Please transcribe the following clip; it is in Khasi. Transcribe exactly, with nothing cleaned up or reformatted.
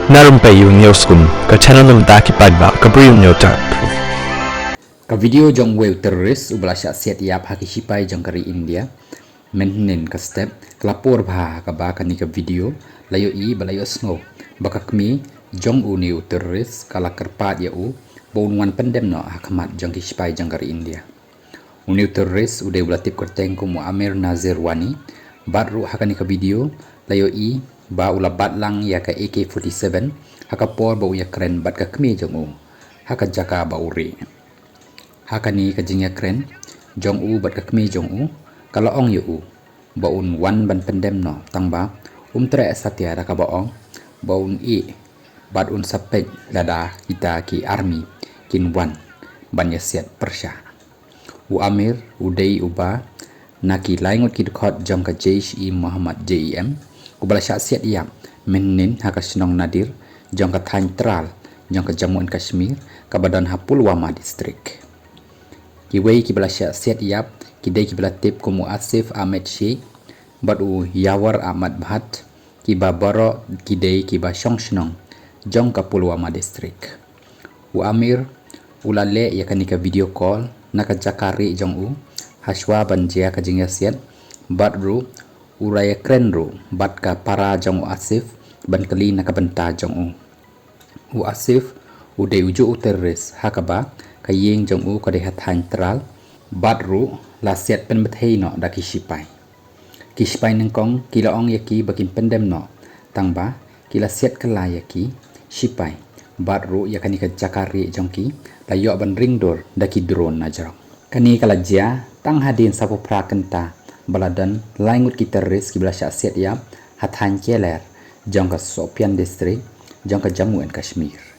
Na rympei ïa u News Kun, ka channel na bynta ki paidbah ka Bri u Hynñiewtrep. Ka video jong uwei u terrorist uba la shah siat ïap ha ki shipai jong ka ri India mynhynnin ka step ka la pur bha ha kaba kane ka video la ïohi ba la ïohsngew ba ka kmie jong une u terrorist ka la kyrpad ïa u ba un wan pyndem noh ha khmat jong ki shipai jong ka ri India. Une u terrorist u dei uba la tip kyrteng kum u Amir Nazir Wani, bad ruh ha kane ka video la ïohi ba u la bat lang ïa ka A K forty-seven ha ka por ba u ïakren bad ka kmie jong u ha ka jaka ba u rieh. Ha kane ka jingïakren jong u bad ka kmie jong u, ka la ong ïa u ba un wan ban pyndem noh, tangba um treh satia da kaba ong ba un ïeh bad un sa peit lada kita ki army kin wan ban ïasiat pyrshah. U Amir u dei uba na ki lai ngut ki dkhot jong ka Jaish-e-Mohammed, J E M, uba la shah siat ïap mynhynnin ha ka shnong Nadir jong ka thaiñ Tral jong ka Jammu and Kashmir kaba don ha Pulwama District. Kiwei kiba la shah siat ïap ki dei kiba la tip kum u Asif Ahmed Sheikh bad u Yawar Ahmad Bhatt, kiba baroh ki dei kiba shong shnong jong ka Pulwama District. U Amir u la leh ïa kane ka video call na ka jaka rieh jong u hashwa ban jia ka jingïasiat, bad ruh u la ïakren ruh bad ka para jong u Asif ban kylli na ka bynta jong u. U Asif u dei ujuh u terrorist ha kaba ka ïing jong u ka dei ha thaiñ Tral, bad ruh la siat pynbthei noh da ki shipai. Ki shipai nyngkong ki la ong ïa ki ba kin pyndem noh, tangba ki la siat kylla ïa ki shipai, bad ruh ïa kane ka jaka rieh jong ki la ïoh ban ring dur da ki drone na jrong. Kane ka la jia tang hadien saphew phra kynta ba la don lai ngut ki terrorist kiba la shah siat ïap ha thaiñ Keler jong ka Sopian District jong ka Jammu and Kashmir.